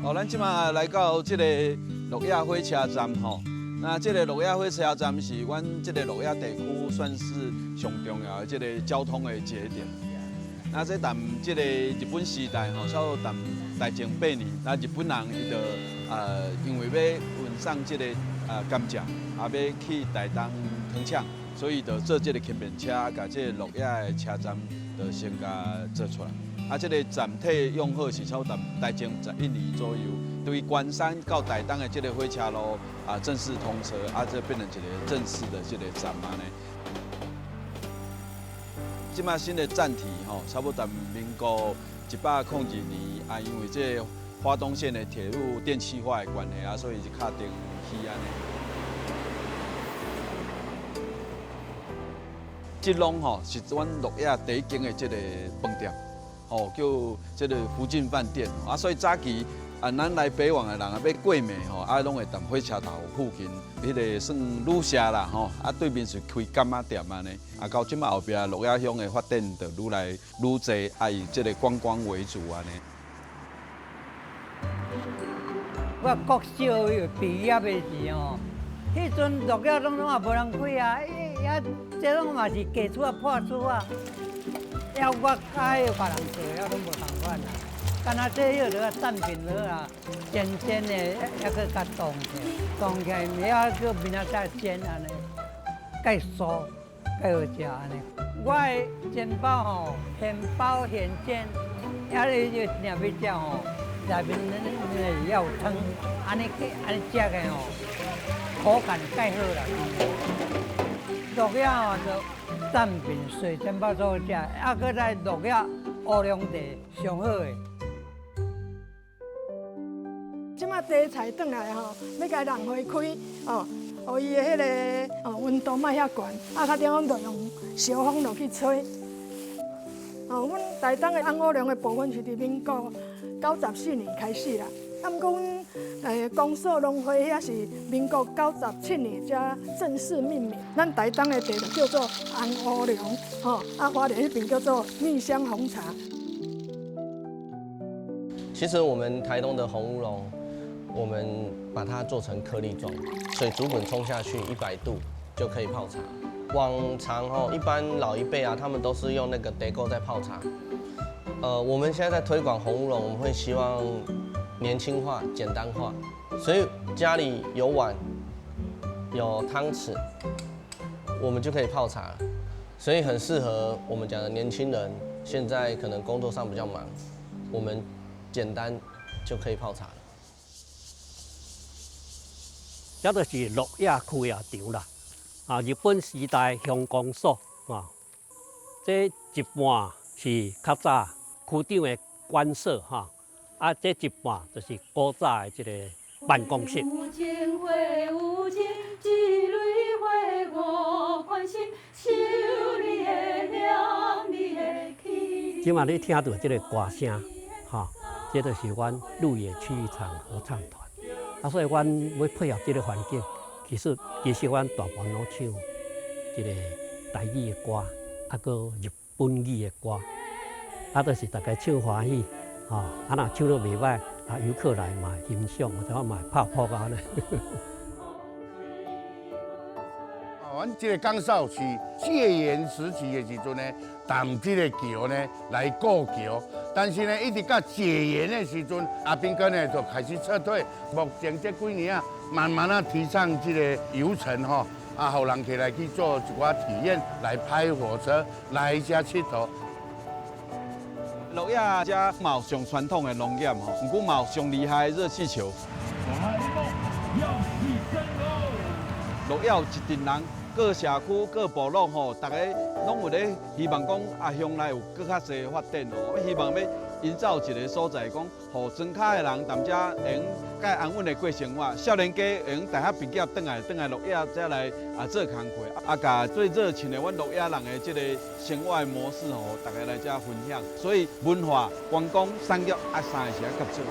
哦，咱這馬來到這個鹿野火車站吼，那這個鹿野火車站是阮這個鹿野地區算是上重要的這個交通的節點。那這佇這個日本時代吼，差不多佇大正八年，那日本人伊就因為欲運送這個甘蔗，啊欲去台東糖廠，所以就做這個輕便車，共這個鹿野的車站就先共做出來。啊，這個站體用好是差不多大正11年左右，對關山到台東的這個火車路啊正式通車，啊，這變成一個正式的這個站按呢。這馬新的站體吼，差不多民國102年啊，因為這個花東線的鐵路電氣化的關係啊，所以就敲定起按呢。這攏吼是阮鹿野第一間的這個飯店。哦，叫這個福進飯店啊，所以早期啊，咱來北往的人啊，欲過暝吼，啊，攏會佇火車頭附近，彼個算旅社啦吼，啊，對面是開柑仔店按呢，啊，到這馬後壁鹿野鄉的發展就愈來愈濟，啊，以這個觀光為主按呢。我國小畢業的時吼，彼陣鹿野攏總也無人開啊，遐這攏嘛是舊厝啊、破厝啊。了我佮彼別人做，了攏無仝款啦。敢若這彼個產品好啊，煎煎的，猶閣較凍起來，凍起來，遐閣明仔載煎按呢，較酥，較好食按呢。我的煎包吼，現包現煎，啊你就若欲食吼，內面那要有湯，按呢按呢食的吼，口感較好啦。鹿野吼就蛋餅水煎包做食，啊，閣來鹿野烏龍茶上好的。這馬茶菜轉來吼，欲共人花開哦，予伊的彼个哦溫度莫遐懸，啊，較頂講就用燒風落去吹。哦，阮台東的紅烏龍的部分是佇民國94年開始啦，啊，毋過阮公所農會遐是民國97年才正式命名。咱台東的茶就叫做紅烏龍，吼，啊，花蓮彼邊叫做蜜香紅茶。其實我們台東的紅烏龍，我們把它做成顆粒狀，水煮滾沖下去100度就可以泡茶。往常吼，一般老一輩啊，他們都是用那個茶壺在泡茶。我們現在在推廣紅烏龍，我們會希望年輕化、簡單化，所以家裡有碗、有湯匙，我們就可以泡茶了。所以很適合我們講的年輕人，現在可能工作上比較忙，我們簡單就可以泡茶了。這就是鹿野區夜場啦。啊，日本時代鄉公所啊，這一半是較早區長的官舍哈，啊，這一半就是古早的這個辦公室。有情花有情，一蕊花五款心，想你的念你的去。這馬你聽著這個歌聲，哈，這就是阮鹿野曲藝場合唱團。啊，所以阮欲配合這個環境，其實阮大部分攏唱這個台語的歌，啊，閣日本語的歌，啊，就是大家唱歡喜，吼，啊，若唱得袂䆀，啊，遊客來嘛欣賞，或者嘛拍撲按呢。阮這個公所是戒嚴時期的時陣呢，擔這個橋呢來過橋，但是呢，一直到解嚴的時陣，阿兵哥呢就開始撤退。目前這幾年啊，慢慢啊提倡這個遊程吼，啊，予人起來去做一寡體驗，來拍火車，來遮𨑨迌。鹿野遮嘛有上傳統的農業吼，毋過嘛有上厲害的熱氣球。鹿野有一陣人，各社區、各部落吼，逐个攏有咧希望講啊，鄉內有閣較濟發展吼，希望欲營造一個所在，講予莊跤的人踮遮會用較安穩的過生活，少年家會用大學畢業轉來轉來鹿野遮來啊做工課，啊，共最熱情的阮鹿野人的這個生活的模式吼，逐家來遮分享。所以文化、觀光、產業啊，三个是愛合作。